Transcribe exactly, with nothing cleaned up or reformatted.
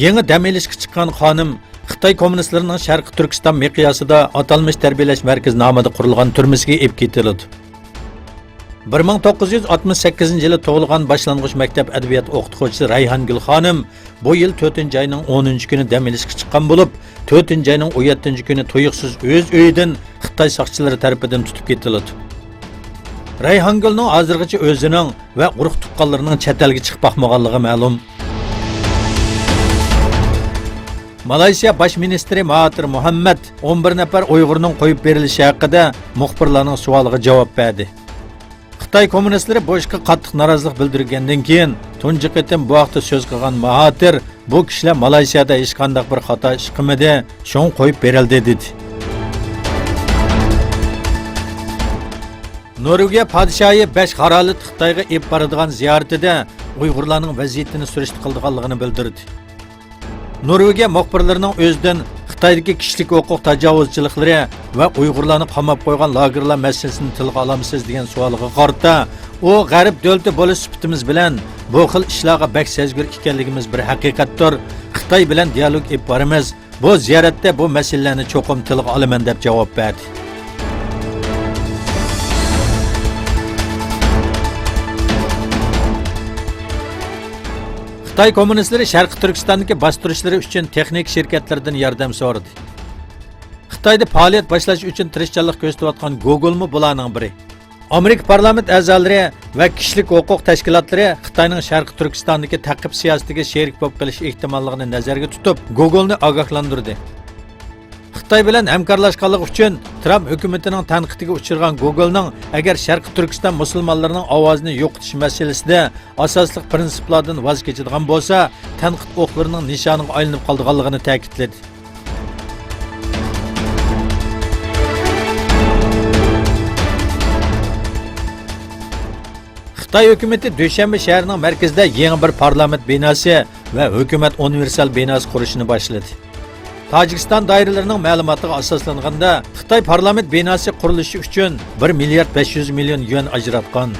يېڭى دەم ئېلىشقا چىققان خانىم خىتاي كوممۇنىستلىرىنىڭ شەرقىي تۈركىستان مىقياسىدا ئاتالمىش تەربىيەلەش مەركىزى نامىدا قۇرۇلغان تۈرمىسىگە ئېلىپ كېتىلىدۇ. بىر مىڭ توققۇز يۈز ئاتمىش سەككىزىنچى يىلى تۇغۇلغان باشلانغۇچ مەكتەپ ئەدەبىيات ئوقۇتقۇچىسى رەيھانگۈل خانىم بۇ يىل تۆتىنچى ئاينىڭ ئونىنچى كۈنى دەم ئېلىشقا چىققان بولۇپ، تۆتىنچى ئاينىڭ ئون يەتتىنچى كۈنى تۇيۇقسىز ئۆز ئۆيىدىن خىتاي ساقچىلىرى تەرىپىدىن تۇتۇپ كېتىلىدۇ. رەيھانگۈلنىڭ ھازىرغىچە ئۆزىنىڭ ۋە ئۇرۇق تۇغقانلىرىنىڭ چەت ئەلگە چىقىپ باقمىغانلىقى مەلۇم. مالايسىيا باش مىنىستىرى ماھاتىر مۇھەممەد ئون بىر نەپەر ئۇيغۇرنىڭ قويۇپ بېرىلىشى ھەققىدە مۇخبىرلارنىڭ سوئالىغا جاۋاب بەردى. خىتاي كوممۇنىستلىرى بۇ ئىشقا قاتتىق نارازىلىق بىلدۈرگەندىن كېيىن، تۇنجى قېتىم بۇ ھەقتە سۆز قىلغان ماھاتىر، بۇ كىشىلەر مالايسىيادا ھېچقانداق بىر خاتا ئىش قىلمىدى، شۇڭا قويۇپ بېرىلدى، دېدى. نورۋېگىيە پادىشاھى بەش خارالىتى خىتايغا ئېلىپ بارىدىغان زىيارىتىدە ئۇيغۇرلارنىڭ ۋەزىيىتىنى سۈرۈشتە قىلىدىغانلىقىنى بىلدۈردى. نورۋېگىيە مۇخبىرلىرىنىڭ ئۆزىدىن خىتايدىكى كىشىلىك ھوقۇق تاجاۋۇزچىلىقلىرى ۋە ئۇيغۇرلارنى قاماپ قويغان لاگېرلار مەسىلىسىنى تىلغا ئالامسىز دېگەن سوئالىغا قارىتا، ئۇ غەرب دۆلىتى بولۇش سۈپىتىمىز بىلەن بۇ خىل ئىشلارغا بەك سەزگۈر ئىكەنلىكىمىز بىر ھەقىقەتتۇر، خىتاي بىلەن دىئالوگ ئېلىپ بارىمىز، بۇ زىيارەتتە بۇ مەسىلىلەرنى چوقۇم تىلغا ئالىمەن، دەپ جاۋاب بەردى. خىتاي كوممۇنىستلىرى شەرقىي تۈركىستاندىكى باستۇرۇشلىرى ئۈچۈن تېخنىكا شىركەتلىرىدىن ياردەم سورىدى. خىتايدا پائالىيەت باشلاش ئۈچۈن تىرىشچانلىق كۆرسىتىۋاتقان گوگولمۇ بۇلارنىڭ بىرى. ئامېرىكا پارلامېنت ئەزالىرى ۋە كىشىلىك ھوقۇق تەشكىلاتلىرى خىتاينىڭ شەرقىي تۈركىستاندىكى تەقىب سىياسىتىگە شېرىك بولۇپ قېلىش ئېھتىماللىقىنى نەزەرگە تۇتۇپ، گوگولنى ئاگاھلاندۇردى. خىتاي بىلەن ھەمكارلاشقانلىقى ئۈچۈن ترامپ ھۆكۈمىتىنىڭ تەنقىدىگە ئۇچرىغان گوگولنىڭ ئەگەر شەرقىي تۈركىستان مۇسۇلمانلىرىنىڭ ئاۋازىنى يوقىتىش مەسىلىسىدە ئاساسلىق پىرىنسىپلاردىن ۋاز كېچىدىغان بولسا، تەنقىد ئوقلىرىنىڭ نىشانىغا ئايلىنىپ قالىدىغانلىقىنى تەكىتلىدى. خىتاي ھۆكۈمىتى دۈشەنبە شەھىرىنىڭ مەركىزىدە يېڭى بىر پارلامېنت بىناسى ۋە ھۆكۈمەت ئۇنىۋېرسال بىناسى قۇرۇشنى باشلىدى. تاجىكىستان دائىرىلىرىنىڭ مەلۇماتىغا ئاساسلانغاندا، خىتاي پارلامېنت بىناسى قۇرۇلۇشى ئۈچۈن بىر مىليارد بەش يۈز مىليون يۈەن ئاجراتقان.